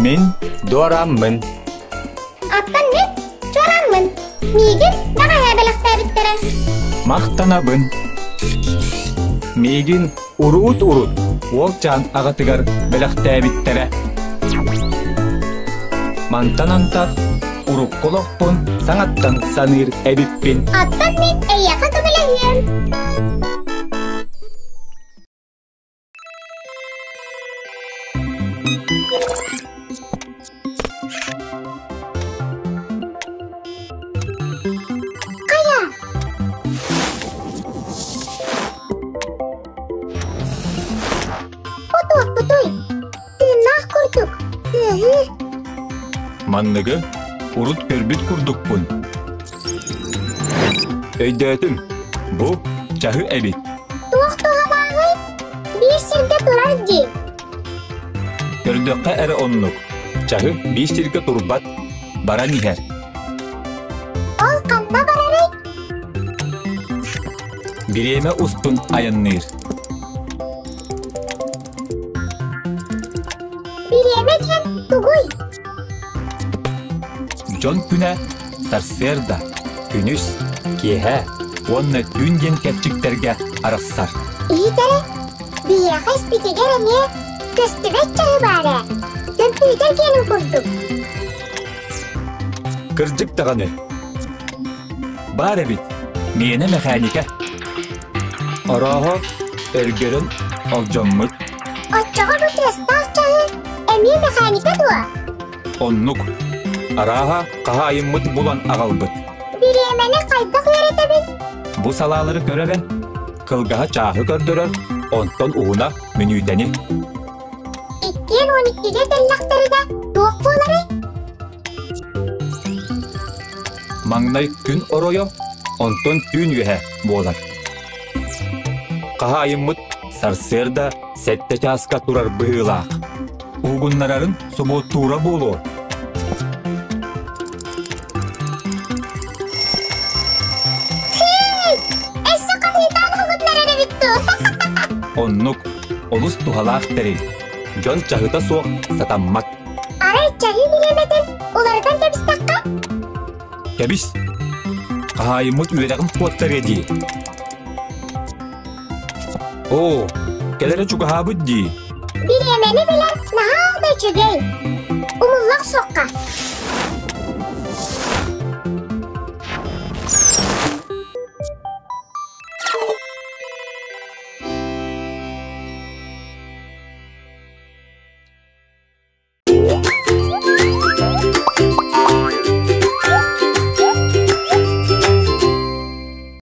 Мин дуорааммын. Оттон мин чуорааммын. Миигин бэҕэһээ бэлэхтээбиттэрэ. Махтанабын. Миигин уруут-урут уолчаан аҕатыгар бэлэхтээбиттэрэ. Мантан антах урукку олохпун саҥаттан саныыр эбиппин. Оттон мин эйиэхэ көмөлөһүөм. Хайа? Отуохпутуй? Тыыннаах курдук. Тыаһыы. Манныгы урут көрбүт курдукпун. Өйдөөтүм. Бу чаһы эбит. Туох туһалааҕый? Биир сиргэ турар дии. Көрдөххө эрэ оннук. Чаһы биир сиргэ турбат, баран иһэр. Ол ханна барарый? Бириэмэ устун айанныыр. Бириэмэ диэн тугуй? Дьон күнэ сарсыарда, күнүс, киэһэ уонна түүн диэн кэрчиктэргэ арахсар. Иһит эрэ, биһиэхэ испитигэр эмиэ көстүбэт чаһы баар ээ. Көмпүүтэр гиэнин курдук. Кырдьык даҕаны. Баар эбит, миэнэ мэхээньикэ. Орооһо өргөрөн олдьоммут. Оччоҕо бу тыастаах чаһы эмиэ мэхээньикэ дуо? Оннук. Арааһа, хаһаайыммыт булан аҕалбыт. Бириэмэни хайдах үөрэтэбин? Бу салаалары көр эрэ. Кылгаһа чааһы көрдөрөр, онтон уһуна мүнүүтэни. Иккиэн уон иккигэ кэллэхтэринэ туох буоларый? Маҥнай күн оройо, онтон түүн үөһэ буолар. Хаһаайыммыт сарсыарда сэттэ чааска турар быһыылаах. Уһугуннарарын собуоттуура буолуо. Өссө хаһыытаан уһугуннарар эбит дуу? Оннук, олус туһалаах тэрил. Дьон чаһыта суох сатаммат. Арай чаһы бириэмэтин уларытан кэбистэххэ? Кэбис. Хаһаайыммыт үөрэҕин куоттарыа дии. Оо, кэлэрэ чугаһаабыт дии. Бириэмэни билэр наһаа да үчүгэй. Умуллах суохха.